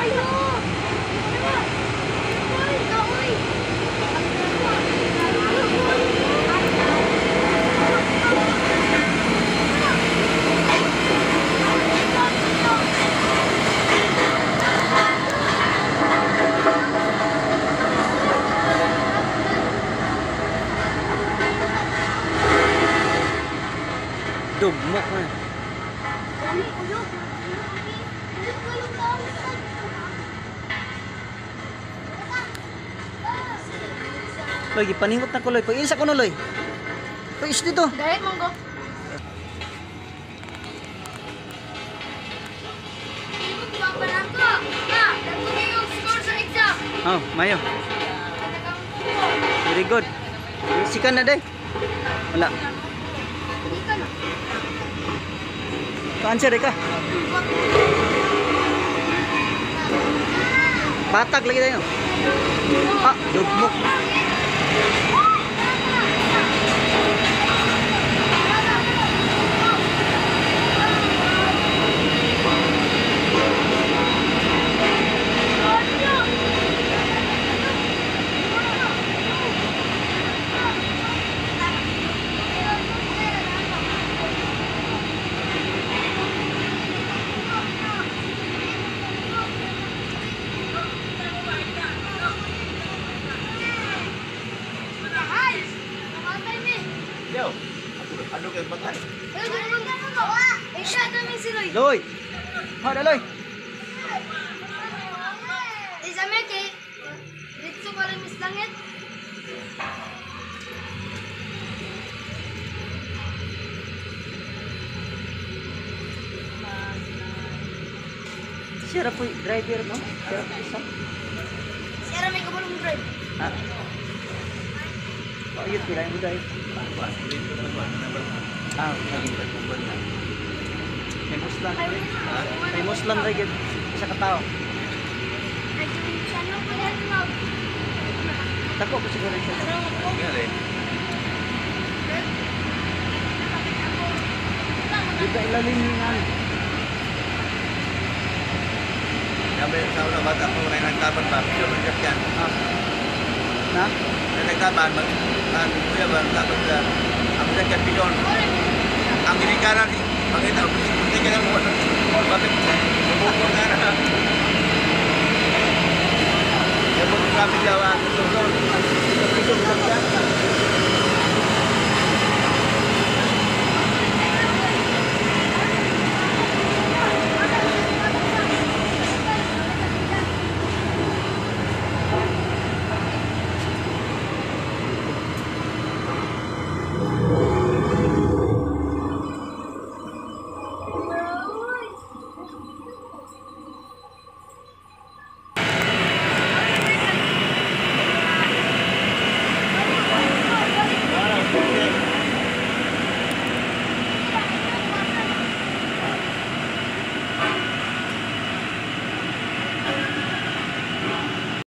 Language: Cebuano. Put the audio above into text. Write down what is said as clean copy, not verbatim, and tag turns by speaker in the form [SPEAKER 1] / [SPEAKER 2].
[SPEAKER 1] Ayo!
[SPEAKER 2] Dugmok na. Loy, gipaningot na ko, Loy. Pag-isa ko no, Loy. Pag-is dito.
[SPEAKER 1] Dahil monggo.
[SPEAKER 2] Oh, mayo. Very good. Sikan na day. Wala. Ka-answer eh ka. Patag lagi tayo. Ah, dugmok.
[SPEAKER 3] Yo. Ano kay patay?
[SPEAKER 2] Loy. Ha, da, Loy. Siya ra po driver, no? Siya ra po isa. Ha? Oh, yun, pila yung drive. Ah, okay. May Muslim. May Muslim ra gyud isa ka tao. Dako ko siguro siya.
[SPEAKER 3] Ngari.
[SPEAKER 2] Di ba ilalim yung ano?
[SPEAKER 3] Sabi sa una bata ko may nagtaban ba? Sino man sakyan?
[SPEAKER 2] Ah. Na?
[SPEAKER 3] May nagtaban mag ang kuya ba nagtaban sa ang sakyan pilon. Ang ginikaran pangita hindi ka mo